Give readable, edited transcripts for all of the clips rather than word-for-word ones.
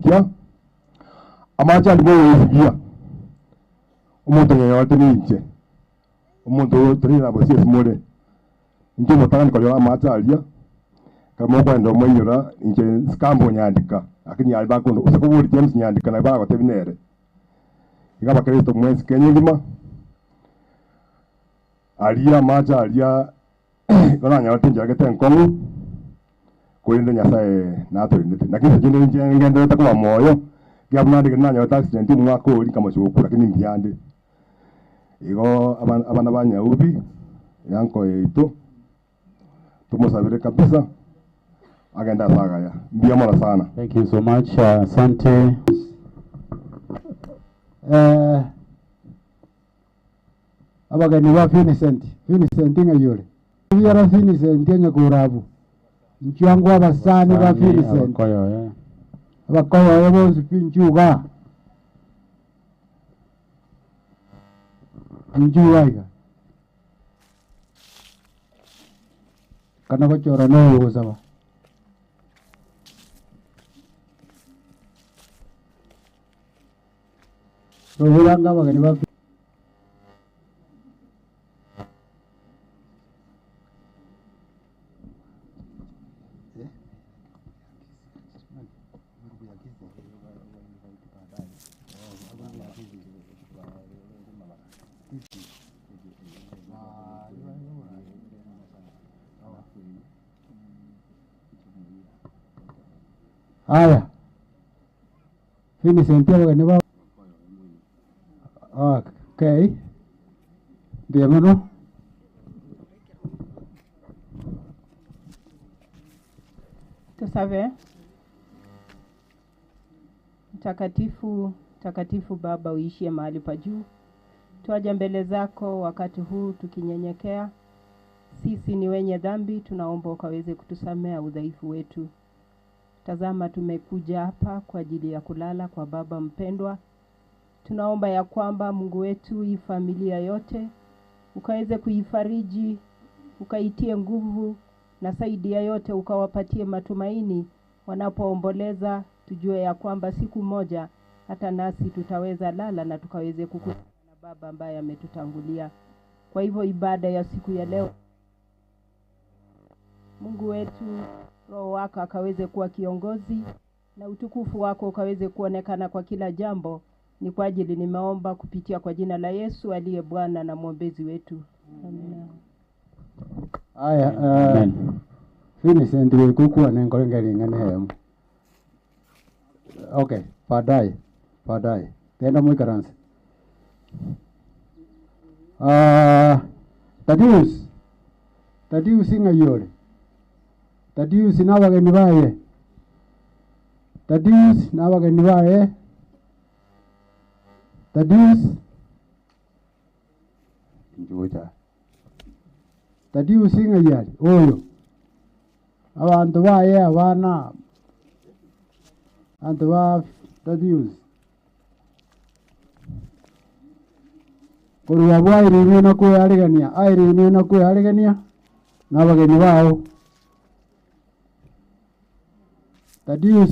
omukia amache alimo wesibia omonto nyenyorete ninche omonto torina bosie simore inche motangani kolio amache aria kama kwenda omoinyora inche sikambo nyandika lakini alibakondo usakobori James nyandika na bagotebinere iga bakristo mwensi Kenya ngima aria amache aria koranyorete njagete nkong'u kurinda Nyasaye naturindite lakini chinde ngenderete kuba moyo kiabunandike nanyorete accident omwaka ori nkamochokura lakini mbiande igo abana ba Nyaubi yanko yeito tumusabire kabisa agenda sagaya mbia mara sana. Thank you so much. Asante. Abageni ba Vincent Vincent ngayore yara Vincent nyakurabu nchiangu abasani ba Vincent abakoyo bonsi pinchuga nchuga iga kana gochora no gosaba rohuranga abageni ba Haya. Vincent abageni ba okay. Ndiyo. Tusabe. Mtakatifu, mtakatifu Baba uishie mahali pa juu. Tuaje mbele zako wakati huu tukinyenyekea. Sisi ni wenye dhambi, tunaomba ukaweze kutusamea udhaifu wetu. Tazama tumekuja hapa kwa ajili ya kulala kwa baba mpendwa. Tunaomba ya kwamba Mungu wetu hii familia yote ukaweze kuifariji, ukaitie nguvu na zaidi ya yote ukawapatie matumaini wanapoomboleza. Tujue ya kwamba siku moja hata nasi tutaweza lala na tukaweze kukutana na baba ambaye ametutangulia. Kwa hivyo ibada ya siku ya leo, Mungu wetu, Roho wako akaweze kuwa kiongozi na utukufu wako ukaweze kuonekana kwa kila jambo. Ni kwa ajili nimeomba kupitia kwa jina la Yesu aliye Bwana na mwombezi wetu. Amen. Aya, Vincent wikukuwa nengorengering'ane hemu. Okay, baadaye. Baadaye. Tena mwikaransi. Tadius. Tadius ngayore. Tadius n'abageni baye. Tadius n'abageni baye. Tadius njuja. Tadius ngayari oyo. Abantu baye abana. Abantu ba Tadius. Koruwa bwaire na kwearigania, aire na kwearigania n'abageni bao. Tadius.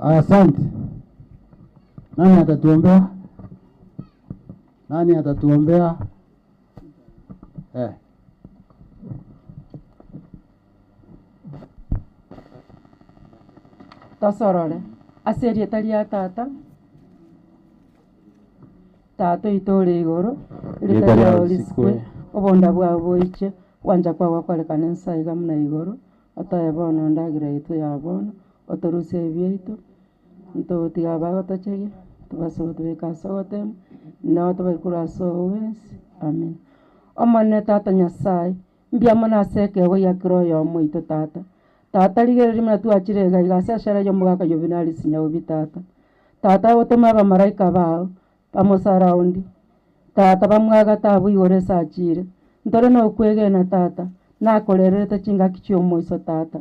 Asante. Nani atatuombea? Nani atatuombea? Tosorore. Aserie taria tata. Tato itore igoro. Ritaria olisikwe. Obonda bwa boiche. Wanja kwa wakorekana nsaiga muna igoro. Otoe bono ndagira itu ya bono. Otoruse bieto. Ntotiga bagotochege. Tubaso tubeka sogotem. Na tubekura sowes. Amen. Omone tata Nyasaye. Mbia mona seke go yakiro yo muito tata. Tata ligere rimna tuachire ga igasa shara yo mugaka Juvenali Sinyaubi tata. Tata otoma ba maraika bao pamosaraundi. Tata bamwaga tabu igore sachire ntore no kwegena tata nakorerete chingaki chiomoiso tata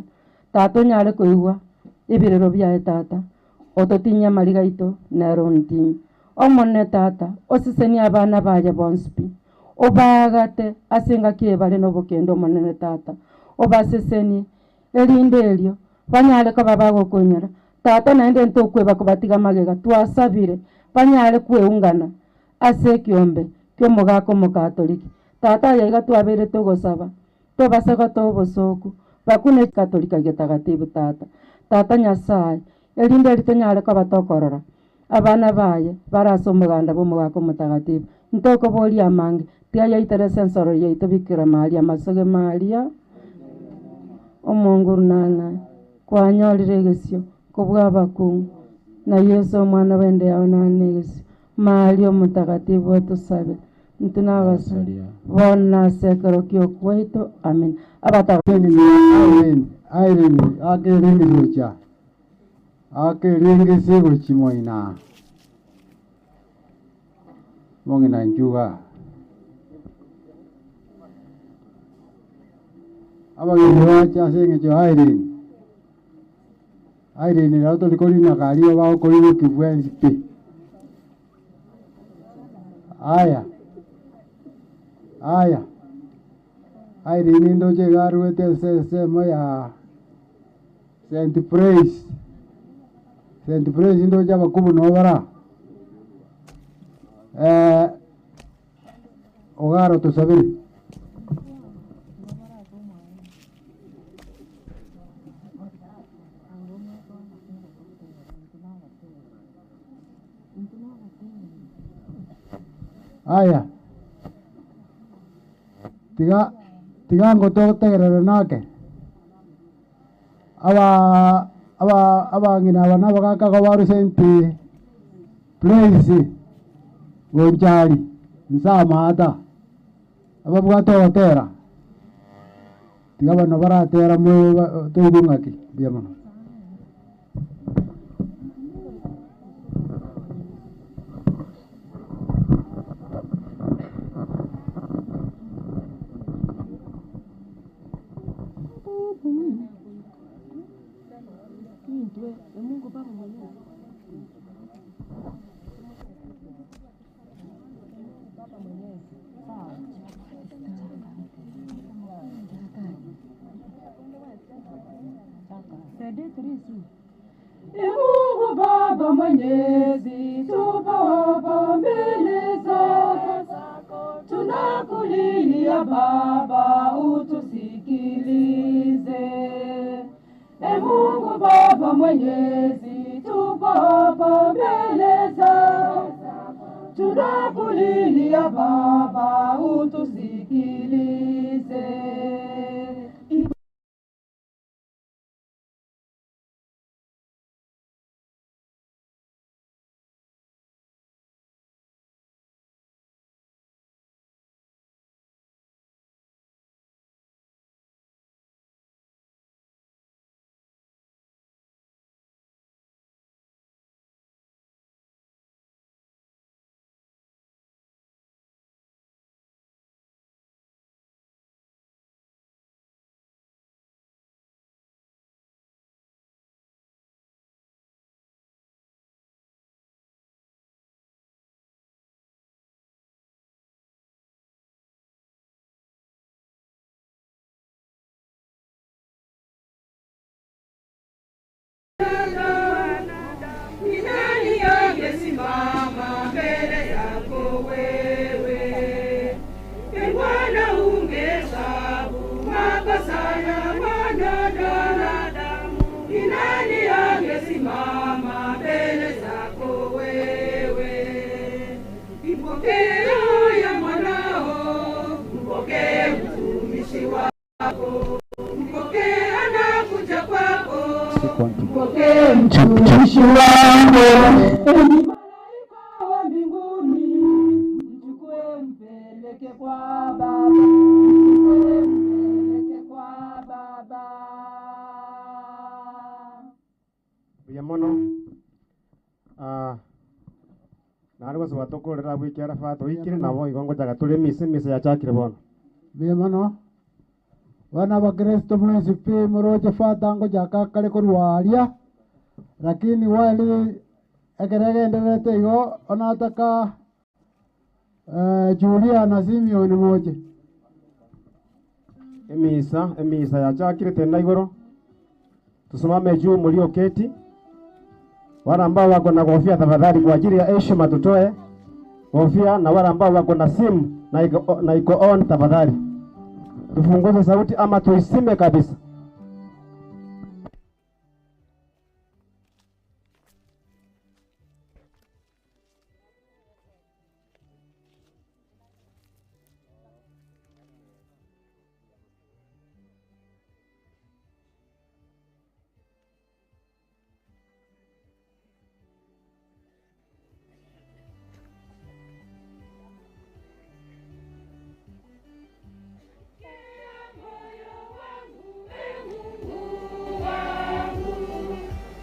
tata onyare koigwa ebirero biaye tata ototinya mariga ito nero ntinyi omone tata osiseni abana baye bonsi obagate asengaki ebare nobokendo omonene tata obaseseni erinde erio banyare ko babagokonyora tata naende ntokweba kobatiga magega twasabire banyare kweungana ase kiombe kiomogako mokatoliki tata yaiga twabere togosaba tobasaka tobosoku bakune katolika getagatibu tata tata Nyasaye erinde ritonyare ko batokorora abana baye barasa omoganda bomogako mutagatifu ntoko bori amange tiaya sensoro yaito Bikira Maria masoge Maria omonguru nana kwanyorire egesio kobwabakungu na Yesu omwana wende yawe nanegesio Maria mutagatifu otusabe ntunabasa bona sekero kyokweito amen. Abata amen. Irene akerengecha akerengese gochimoina mongina njuga abageni bacha sengecho Irene Irene rauto likorina kario bao korino kibwenzi pi aya aya Irene ndoche garuete sesemo ya Saint Praise Saint Praise ndoche abakubu nobara ogaro tusabiri aya tiga tigango totegerere nake aba aba abang'ina aba nabagakago baru Saint Praise Gonchari nsamata ababwate ogotera tiga bano baratera mwe toigung'aki mbuya mono. Mungu Baba Mwenyezi, tupo hapa mbele zako, tunakulilia Baba, utusikilize. Mungu Baba Mwenyezi, tupo hapa mbele zako, tunakulilia Baba, utusikilize. Mtumishi wangu, enyi malaika wa mbinguni, mchukue mpeleke kwa Baba, mchukue mpeleke kwa Baba. Buya mono. Narugo Tugosoba tokorera bwikera fata oikire nabo igo ngochaga tore misa misa yachakire bono. Bia mono bana bakristo mwensi pi moroche fata ngochaka kare korwaria lakini wali ekeregenderete igo onataka Julia na Simeon moche. Emisa emisa yachakire tena igoro. Tusimame juu mlioketi. Wale ambao wako na kofia tafadhali, kwa ajili ya heshima tutoe kofia, na wale ambao wako na simu na iko on, tafadhali tufunguze sauti ama tuisime kabisa.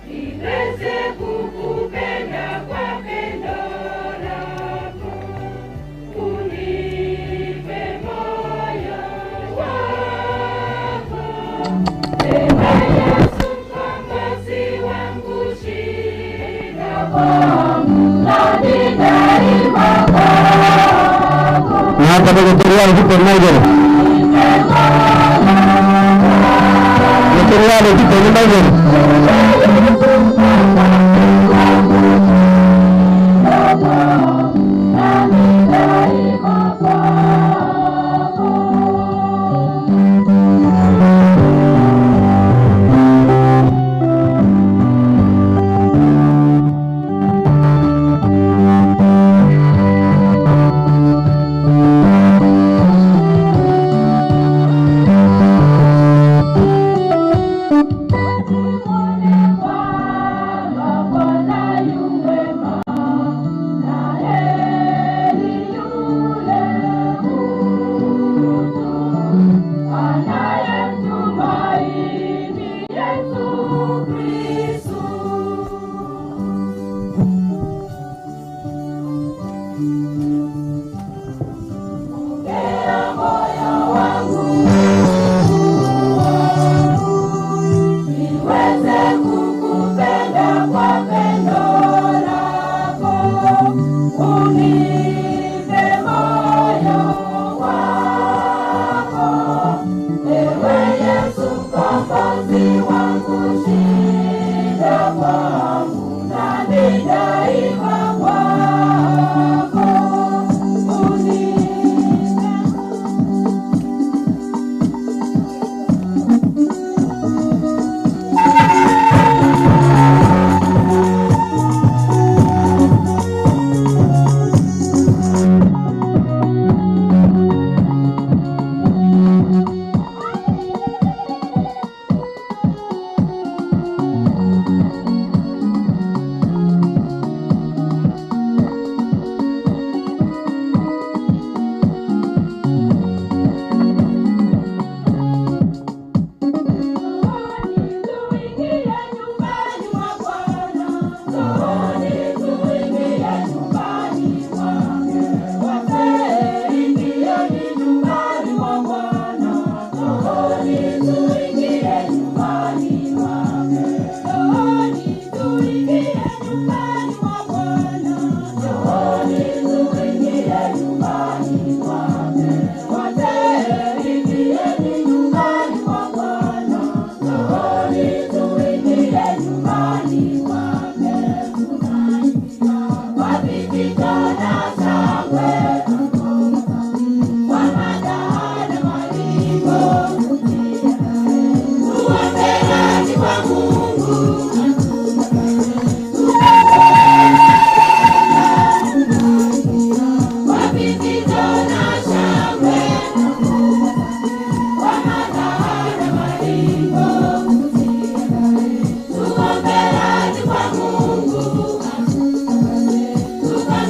Niweze kukupenda kwa pendo lako, unipe moyo wako. Ewe Yesu Mkombozi wangu, shida kwangu nami daima kwako. Natabagotiriale kite naigoro. Gotoriale kite naigoro.